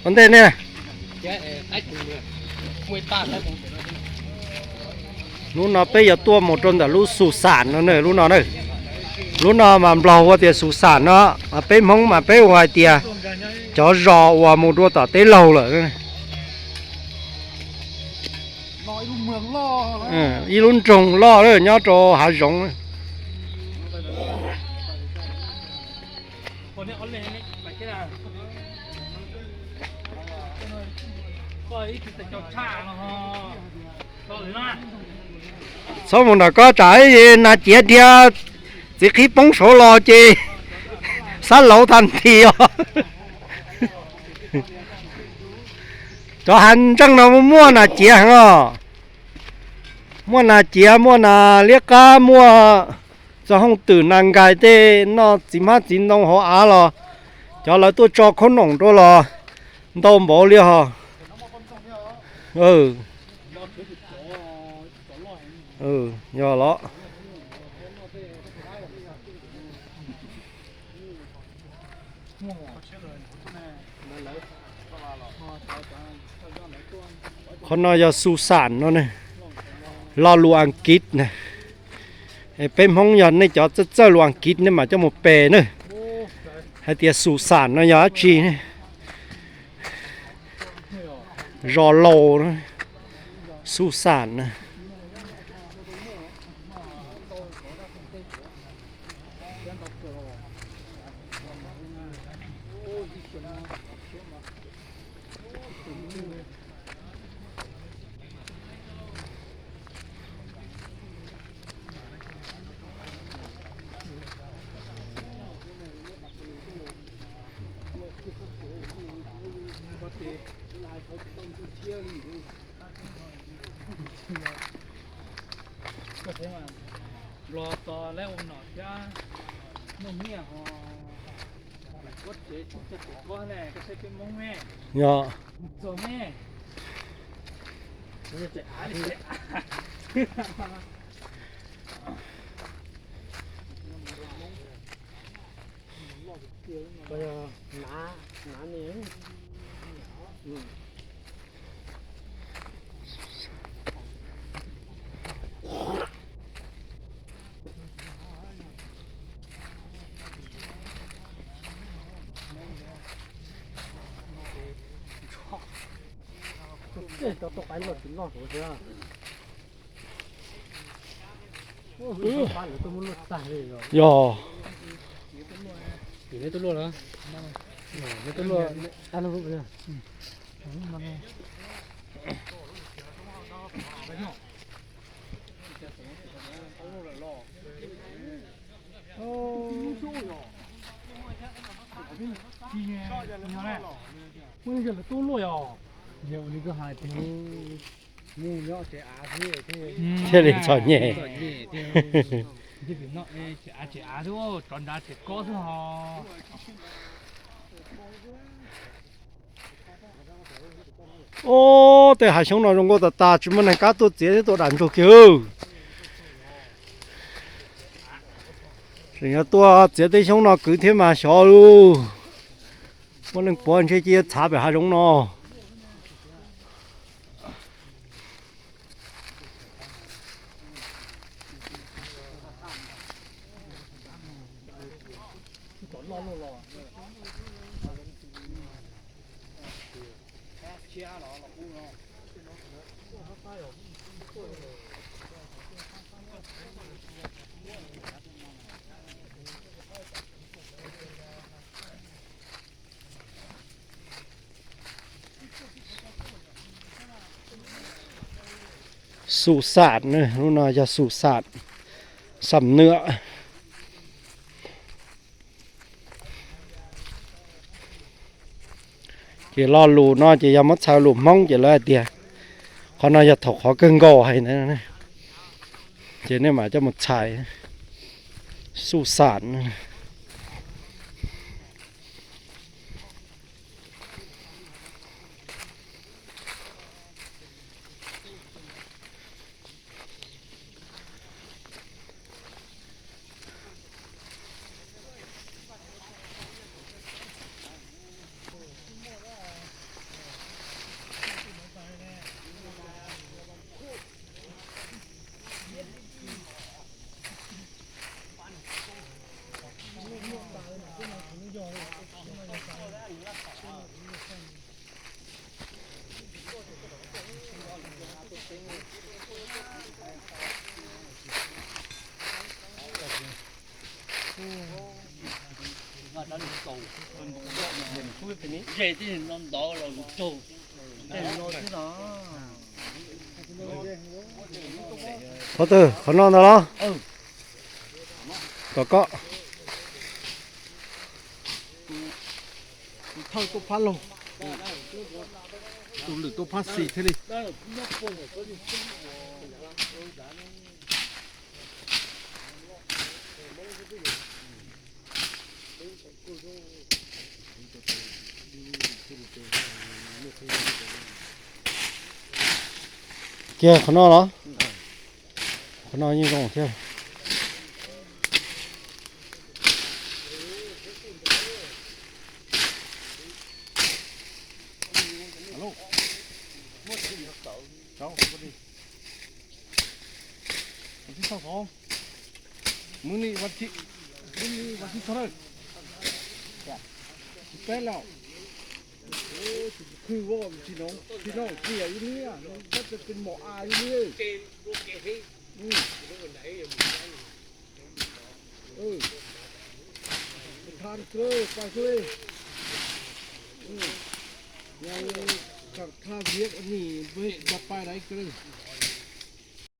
Ua ntej ne, hnub no peb yuav tuaj mus rau ntawm lub xus xam no na, lub no na. Lub no mas Nplog hu tias xus xam no, mas peb Hmoob mas peb hu hais tias cov zos uas mus dua tom teb laug lawm. Ib lub nroog loj nyob rau hav zoov. Txhob mus nram ko tsam nas ciav dhia txiv qhib poob saud los ces xab lauv tag nthi os. Cov hav ntseej no muaj nas ciav heev os. Muaj nas ciav, muaj nas liab qab, muaj txog hooj twm nas nkais tej noj txiv hmab txiv ntoo hauv av los cov lawv tuaj tso khaub noom rau los ntau npaum li os. Yog los. Qhov no yog xus xam no ne, lo lus Askiv na. Peb Hmoob yog nej cov txawj txawj lus Askiv nej mam coj mus pes na, hais tias xus xam no yog dab tsi. Zos laus, xus xam na. Los tos lawv ua nom thiab muaj nyiaj ho. Kuab tsev tsev kob ne, koj saib peb Hmoob me. Yog. Txog me. Tej cov tua qaib loj tsis loj hauv thiab. Yog. Neb tuaj luaj lawm. Neb tuaj luaj. Muaj neeg lawv tuaj luaj yog. Yog ua li koj hais tiag, mus nyob tsev av xwb thiaj li txom nyem. Tsev av, tsev av xwb, tsov nrad tsev kob xwb ho. Ob, tej hav xyoob no zoo nkauj tas tas, tsis muaj neeg kab tuaj txiav thiab tuaj dam ntsuag kiag. Tseem yuav tuaj txiav tej xyoob no kwv thiab mas xyov lauj. Muaj leej puav ntshe cia txhav pem hav zoov no. Xus xam, lub no yog xus xam, xam nwm. Ces lo lus no ces yog muab txhais lus Hmoob ces lawv hais tias qhov no yog thaum qhov kawg nkaus hais ntawd, ces nej mam coj mus txhais xus xam. Qhov twg, qhov no ntag los? Tom koj. Tus thawj tuaj phab laug, tus lwm tuaj phab xis thiaj li. Kiag qhov no los? Qhov no yeej zoo thiab. Mus ni vas thib, mus ni vas thib txog lawm, thib peb lawm. Khwj voj tsis no, tsis no tsis yam ib lub, tab sis pes mom a ib lub. Thab kawg pais xwb. Yog thab viav nim npawg pais daiv kawg.